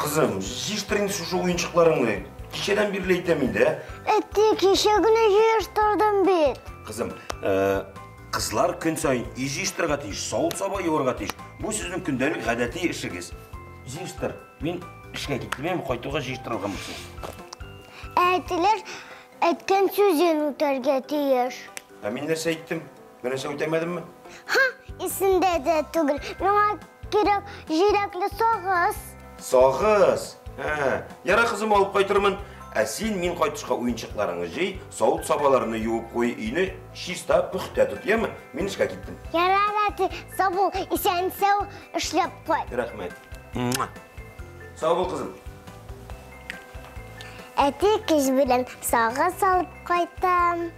Кызым, җыештыр инде шушы уенчыкларыңны. Кичәдән бирле әйтәм инде, ә? Әти, кичә генә җыештырдым бит. Кызым, кызлар көн саен өй җыештырырга тиеш, савыт-саба юарга тиеш. Бу сезнең көндәлек гадәти эшегез. Җыештыр. Мин эшкә киттем, яме, кайтуга җыештырырга мөмкин. Әтиләр әйткән сүзен үтәргә тиеш. Ә мин нәрсә әйттем? Бер нәрсә үтәмәдемме? Ха, исендә дә түгел. Миңа кирәк җиләкле сагыз. Сагыз? Ә, яра, кызым, алып кайтырмын. Ә син мин кайтышка уенчыкларыңны җый, савыт-сабаларны юып куй, өйне чиста, пөхтә тот, яме? Мин эшкә киттем. Ярар, әти, сау бул, исән-сау эшләп кайт. Рәхмәт. Сау бул, кызым. Әти, кич белән сагыз алып кайтам.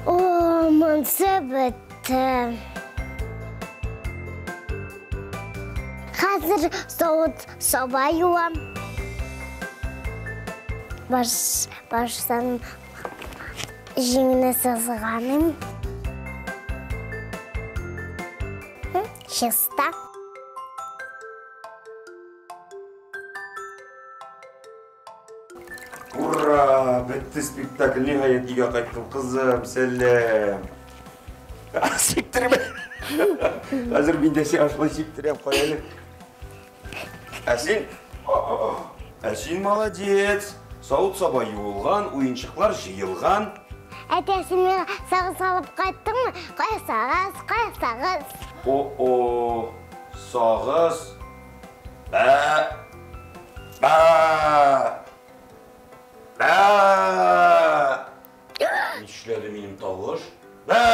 О, монсы бетте. Хәзер савыт саба юам. Баш, баштан җиңне сызганым. Чиста. Ура! Бетте спектакль, ниһаять өйгә кайттым, кызым, сәлам. Сиптермә. Хәзер мин дә сиңа шулай сиптерәм, кая әле. Ә син? Ә син молодец. Савыт-саба юылган, уенчыклар җыелган. Әтә, син миңа сагыз алып кайттыңмы? Кая сагыз, кая сагыз? О-о, сагыз. Бә! Бә! Бә! Нишләде минем тавыш? Бә!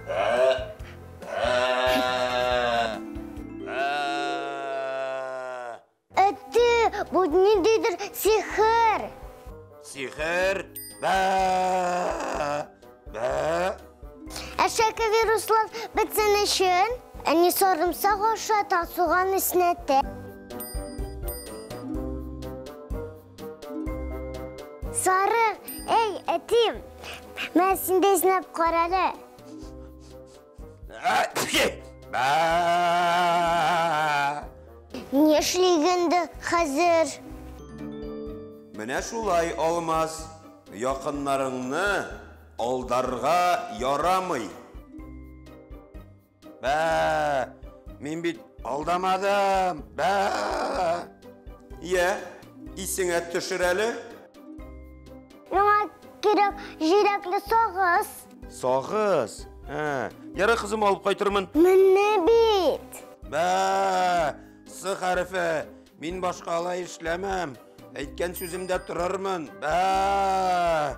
Бә! Бә! Бә! Әти, бу ниндидер сихер. Сихер? Бә! Бә! Әшәке вируслар бетсен өчен, әни сарымсак ашата, суган иснәтә. Сарык, эй, әти, мә син дә иснәп кара әле. Бә! Нишлик инде хәзер? Менә шулай, Алмаз, якыннарыңны алдарга ярамый. Бә! Мин бит алдамадым. Бә! Йә, исеңә төшер әле. Миңа кирәк җиләкле сагыз. Сагыз? Ә, ярар, кызым, алып кайтырмын. Менә бит. Бә! С хәрефе. Мин башка алай эшләмәм. Әйткән сүземдә торырмын. Бә!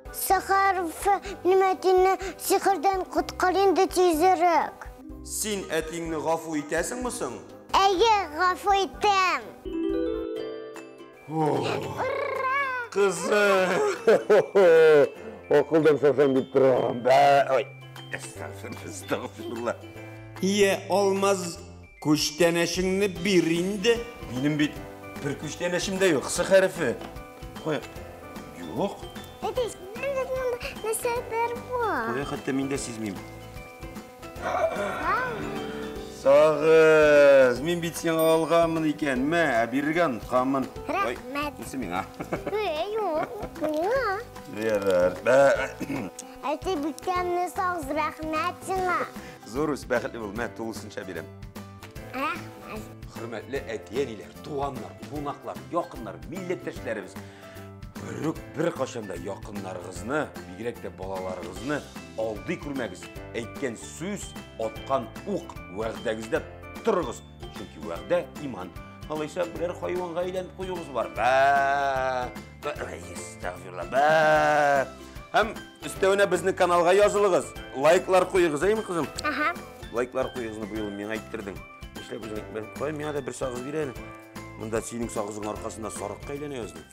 С хәрефе, минем әтине сихердән коткар инде тизрәк. Син әтиңне гафу итәсеңме соң? Әйе, гафу итәм. Ура! Кызым! Акылдан шашам дип торам. Бә! Ой, әстәгъфирулла, әстәгъфирулла. Ия, Алмаз, күчтәнәчеңне бир инде. Минем бит бер күчтәнәчем дә юк, С хәрефе. Кая? Юк. Әти, нәрсәдер бар. Кая, хәтта мин дә сизмим. Сагыз, мин бит сиңа алганмын икән, мә, ә бирергә онытканмын. Рәхмәт. Бусы миңа. Эй, юк, миңа. Ярар. Бә. Әти, бик тәмле сагыз, рәхмәт сиңа. Зур үс, бәхетле бул, мә, тулысынча бирәм. Рәхмәт. Хөрмәтле әти-әниләр, туганнар, кунаклар, якыннар, милләттәшләребез. Берүк бер кашанда якыннарыгызны, бигрәк тә балаларыгызны алдый күрмәгез. Әйткән сүз, аткан ук, вәгъдәгездә торыгыз. Чөнки вәгъдә иман. Алайса берәр хайванга әйләнеп куюыгыз бар. Бә! Бә! Әстәгъфирулла. Бә! Һәм өстәвенә безнең каналга язылыгыз. Лайклар куегыз, әйме, кызым? Ага. Лайклар куегызны бу юлы миңа әйттердең. Нишләп үзең әйтмәдең? Кая, миңа да бер сагыз бир әле. Монда синең сагызың аркасында сарыкка әйләнә яздым.